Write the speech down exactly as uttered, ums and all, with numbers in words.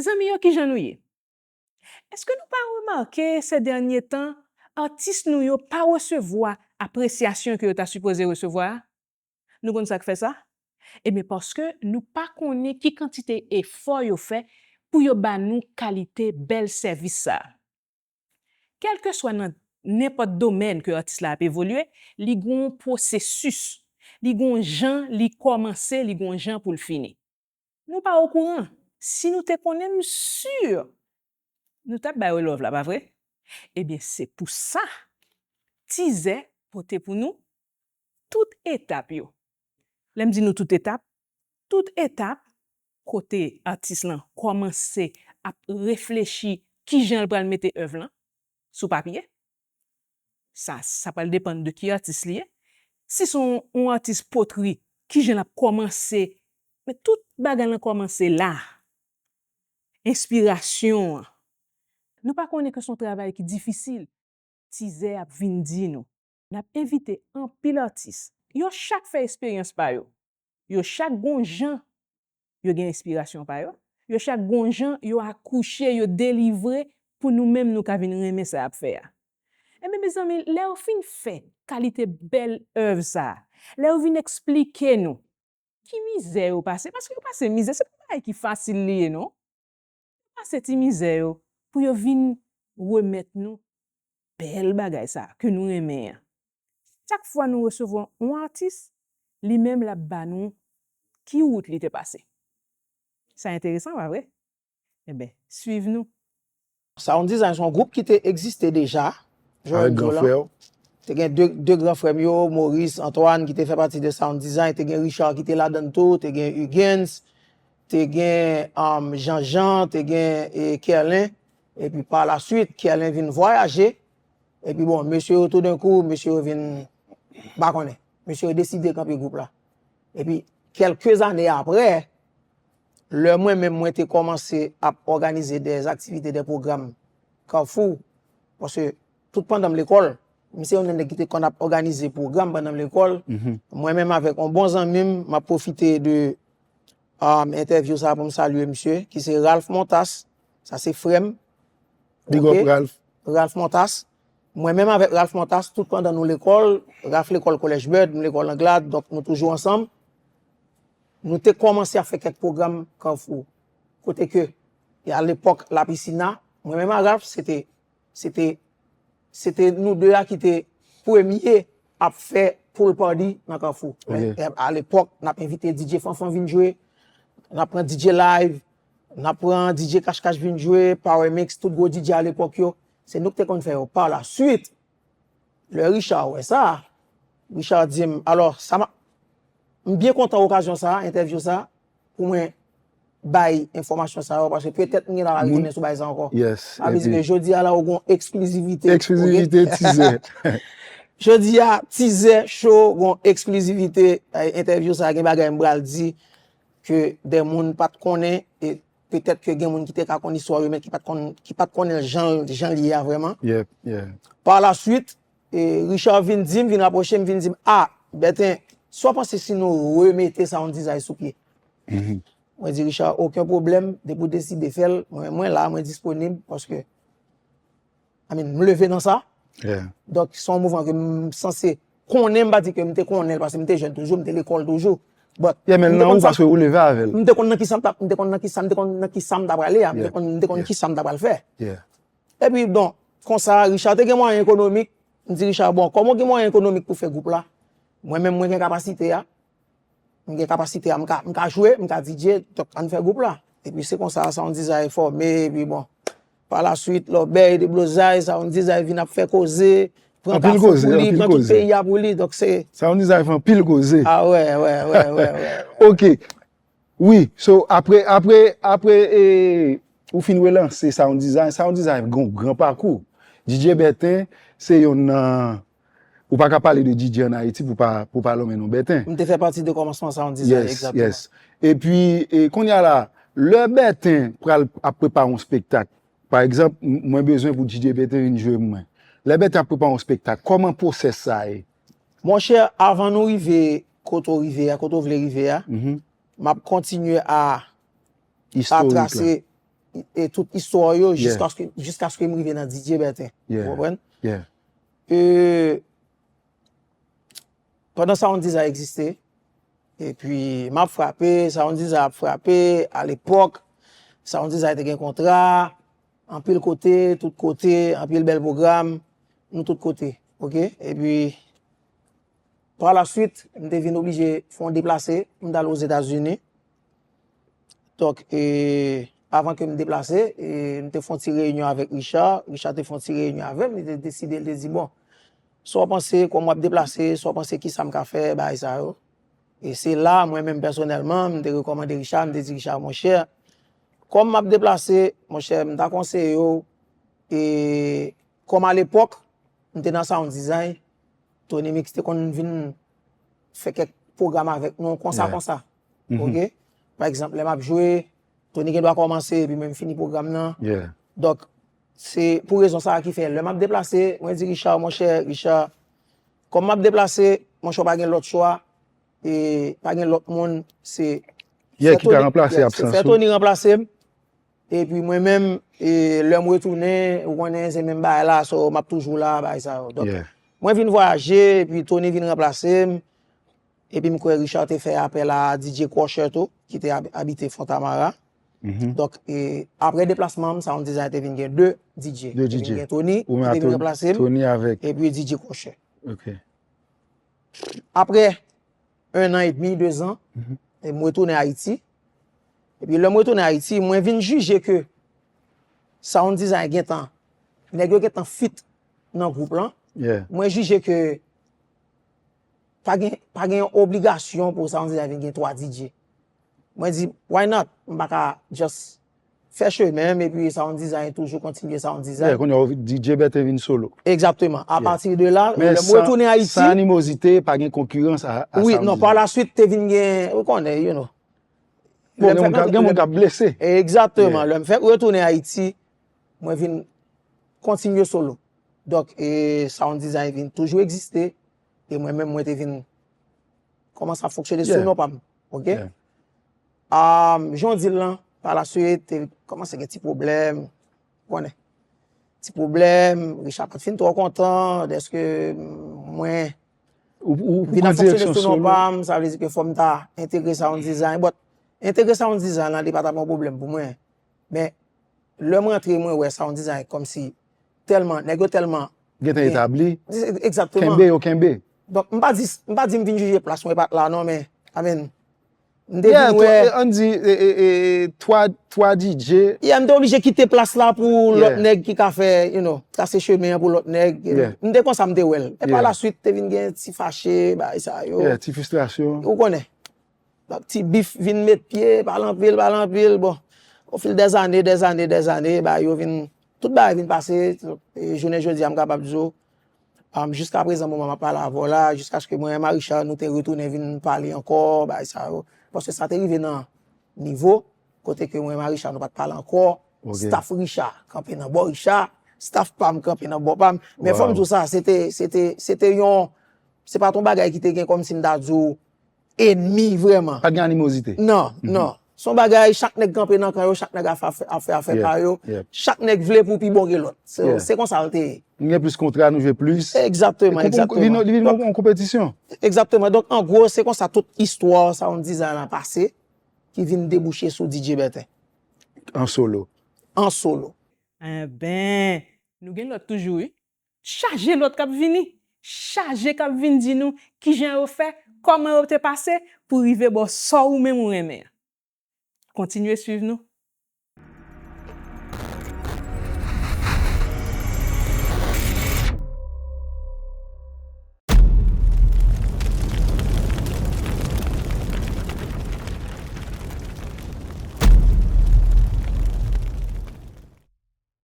Zanmi yo, kijan nou ye? Èske nou pa remake se dènye tan, atis nou yo pa resevwa apresyasyon ke yo ta sipoze resevwa a? Nou konn sa k fè sa? Ebyen, paske nou pa konnen ki kantite efò yo fè pou yo ba nou kalite bèl sèvis sa a. Kèlkeswa nan nenpòt domèn ke atis la ap evolye, li gon pwosesis, li gon jan li kòmanse, li gon jan pou l fini. Nou pa okouran. Si nou te konnen, m si nou t ap ba yo love la, pa vre? Ebyen, se pou sa Tizè pote pou nou tout etap yo. Lè m di nou tout etap, tout etap kote atis lan kòmanse ap reflechi kijan l pral mete èv lan sou papye. Sa, sa pral depann de ki atis li ye. Si se yon, yon atis potri, kijan l ap kòmanse? Men tout bagay lan kòmanse la. Enspirasyon an. Nou pa konnen ke se yon travay ki difisil. Tizè ap vin di nou. N ap envite anpil atis. Yo chak fè esperyans pa yo. Yo chak gon jan yo gen enspirasyon pa yo. Yo chak gon jan yo akouche, yo delivre pou nou menm nou ka vin renmen sa y ap fè a. Ebyen, mezanmi, lè yo fin fè kalite bèl èv sa a, lè yo vin eksplike nou ki mizè yo pase, paske yo pase mizè, se pa bagay ki fasil li ye, non. Pase ti mizè yo pou yo vin remèt nou bèl bagay sa ke nou renmen an. Chak fwa nou resevwa yon atis, li menm l ap ba nou ki wout li te pase. Sa enteresan, pa vre? Enben, swiv nou. Sound Design se yon gwoup ki te egziste deja, jan yo di w lan. Te gen de, de gran frè m yo, Maurice, Antoine, ki te fè pati de Sound Design, te gen Richard ki te ladan l tou, te gen Huguens, te gen um, Jean Jean, te gen e, Kerlin, epi pa la swit, Kerlin vin vwayaje, epi bon, mesye yo toudenkou, mesye yo vin, m pa konnen, mesye yo deside kanpe gwoup la. Epi, kèlke zane apre, lè mwen menm mwen te kòmanse ap òganize de aktivite, de pwogram Kafou, paske tout pandan m lekòl, m se youn nan nèg ki te konn ap òganize pwogram pandan m lekòl. Mwen menm avèk yon bon zanmi m, m ap pwofite de um, entèvyou sa pou m salye misye, ki se Ralph Montas. Sa se frè m. Big up, Ralph. Ralph Montas. Mwen menm avèk Ralph Montas, tout pandan nou lekòl, Ralph lekòl Kolèj Bud, m lekòl Anglad, donk nou toujou ansanm. Nou te kòmanse ap fè kèk pwogram Kafou. Kote ke, e alepòk, La Piscina, mwen menm ak Ralph, se te, se te, se te nou de a ki te premye ap fè pool party nan Kafou. Alepòk, n ap envite DJ Fanfan vin jwe, n ap pran DJ Live, n ap pran DJ Cash Cash vin jwe, Power Mix, tout gwo DJ alepòk yo. Se nou ki te konn fè yo. Pa la swit, lè Richard wè sa, Richard di m, alò, sa m ap, m byen kontan okazyon sa, entèvyou sa, pou mwen bay enfòmasyon sa yo, paske petèt m gentan pa retounen sou bagay sa ankò. Yes. Sa vle di ke jodi a la ou gon eksklizivite. Eksklizivite, tizè. Jodi a, tizè, show, gon eksklizivite, entèvyou sa, gen bagay m pral di ke de moun pa t konnen, e petèt ke gen moun ki te ka konn istwa yo, men ki pa t konn, ki pa t konnen jan, jan l ye a vrèman. Yeah, yeah. Pa la swit, e Richard vin di m, vin rapwoche m, vin di m, a, Bèten, sa w panse si nou remete Sound Design sou pye? Mwen di Richard, okenn pwoblèm, depi w deside fè l, mwen, mwen la, mwen disponib, paske, I mean, m leve nan sa. Donk, se yon mouvman ke m sanse konnen, m pa di ke m te konnen l, paske m te jèn toujou, m te lekòl toujou. But, yeah, men l nan ou paske ou leve avè l. M te konn nan ki sa m t ap, m te konn nan ki sa, m te konn nan ki sa m t ap prale a, m te konn, m te konn ki sa m t ap pral fè. Epi, bon, konsa, Richard te gen mwayen ekonomik. M di Richard, bon, kòman w gen mwayen ekonomik pou fè gwoup la? Mwen menm, mwen gen kapasite a. M gen kapasite a, m ka, m ka jwe, m ka DJ, donk ann fè gwoup la. Epi se konsa, Sound Design fòme, epi bon. Pa la swit, lòbèy, deblozay, Sound Design vin ap fè koze, pran Kafou pou li, pran tout peyi a pou li, donk se. Sound Design fè anpil koze. A wè, wè, wè, wè, wè. Ok. Wi, so apre, apre, apre e, ou fin relanse Sound Design, Sound Design gon gran pakou. DJ Bèten se yonn nan, ou pa ka pale de DJ ann Ayiti pou pa, pou pa lonmen non Bèten. M te fè pati de kòmansman Sound Design, egzakteman. Yes, yes. Epi, e, kounye a la, lè Bèten pral ap prepare yon spektak, pa egzanp, mwen bezwen pou DJ Bèten vin jwe pou mwen. Lè Bèten ap prepare yon spektak, kòman pwosès sa ye? Monchè, avan nou rive kote w rive a, kote w vle rive a, m ap kontinye a, a trase e tout istwa yo jiskaske jiskaske m rive nan D J Bertin. Ou konprann? E, pandan Sound Design egziste, epi m ap frape, Sound Design ap frape, alepòk, Sound Design te gen kontra, anpil kote, tout kote, anpil bèl pwogram, nou tout kote, oke? Epi, pa la swit, m te vin oblije fè yon deplase, m t al Ozetazini. Donk, e, avan ke m deplase, e, m te fè yon ti reyinyon avèk Richard. Richard te fè yon ti reyinyon avè m, li te deside, li te di, bon, sa w panse, kòman w ap deplase, sa w panse, kisa m ka fè, bagay sa yo. E se la, mwen menm pèsonèlman, m te rekòmande Richard, m te di Richard, monchè, kòm m ap deplase, monchè, m ta konseye w, e, kòm alepòk, m te nan Sound Design, Tony Mix te konn vin fè kèk pwogram avèk nou, konsa, konsa. Oke? Pa egzanp, lè m ap jwe, Tony gen dwa kòmanse, epi mwen m fini pwogram nan. Donk, se pou rezon sa a ki fè, lè m ap deplase, mwen di Richard, monchè, Richard, kòm m ap deplase, monchè, w pa gen lòt chwa, e pa gen lòt moun, se ki ka ranplase absans ou. Fè Tony ranplase m. Epi mwen menm, e, lè m retounen, ou konnen, se menm bagay la, so, m ap toujou la, bagay sa yo. Donk, mwen vin vwayaje, epi Tony vin ranplase m. Epi m kwè Richard te fè apèl a D J Crusher tou, ki te ab- abite Fontamara. Donk, e, apre deplasman m, Sound Design te vin gen de D J. Te vin gen Tony, ki te vin ranplase m, epi D J Crusher. Apre en an edmi, de zan, e m retounen Ayiti. Epi lè m retounen Ayiti, mwen vin jije ke Sound Design gentan, nèg yo gentan fit nan gwoup lan. Mwen jije ke pa gen, pa gen yon obligasyon pou Sound Design vin gen twa D J. Mwen di, why not? M pa ka just fè chemen m epi Sound Design toujou kontinye Sound Design. Yeah, kounye a D J Bertin vin solo. Egzakteman. Apati de la, lè m retounen Ayiti. San animozite, pa gen konkirans a, a Sound Design. Wi, non, pa la swit te vin gen, ou konnen, you know. Bon, gen moun k ap, gen moun k ap blese. Egzakteman. Lè m fèk retounen Ayiti, mwen vin kontinye solo. Donk, e, Sound Design vin toujou egziste. E mwen menm, mwen te vin kòmanse ap fonksyone sou non pa m. Oke? Jan w di l lan, pa la swit, te kòmanse gen ti pwoblèm. Ou konnen. Ti pwoblèm, Richard pa t fin twò kontan dèske mwen vin ap fonksyone sou non pa m, sa vle di ke fò m ta entegre Sound Design. But, entegre Sound Design lan, li pa t ap yon pwoblèm pou mwen. Men, lè m rantre, mwen wè Sound Design kòmsi tèlman, nèg yo tèlman gentan etabli. Egzakteman. Kenbe yo kenbe. Donk, m pa di, m pa di m vin jije plas mwen pa t la non, men, I mean, m te vin wè. Ann di, e, e, e, twa, twa D J. Yeah, m te oblije kite plas la pou lòt nèg ki ka fè, you know, trase chemen an pou lòt nèg. M te konsa m te wè l. E pa la swit, te vin gen ti fache, bagay sa yo. Yeah, ti fristrasyon. Ou konnen. Donk, ti bif vin met pye, pale anpil, pale anpil. Bon, au fil des années, des années, des années, bagay yo vin, tout bagay vin pase. E jounen jodi a, m kapab di w, um, jiska prezan, moman m ap pale avè w la, jiskaske mwen e Marisha, nou te retounen vin pale ankò, bagay sa yo. Paske sa te rive nan nivo, kote ke mwen e Marisha, nou pa t pale ankò. Staff Richard kanpe nan bò Richard, staff pa m kanpe nan bò pa m. Men fò m di w sa, se te, se te, se te yon, se pa t yon bagay ki te gen kòmsi m ta di w, enmi vrèman. Pa t gen animozite. Non, non. Se yon bagay, chak nèg kanpe nan kan yo, chak nèg ap fè, ap fè afè pa yo. Chak nèg vle pou pi bon ke lòt. Se, se konsa l te ye. Nou gen plis kontra, nou jwe plis. Egzakteman, egzakteman. Li vin yon konpetisyon. Egzakteman. Donk, an gwo, se konsa tout istwa Sound Design lan pase, ki vin debouche sou D J Bertin. An solo. An solo. Enben, nou gen lòt toujou, wi. Chaje lòt k ap vini, chaje k ap vin di nou kijan yo fè, kòman yo te pase pou rive bò sa w ou menm ou renmen an. Kontinye swiv nou.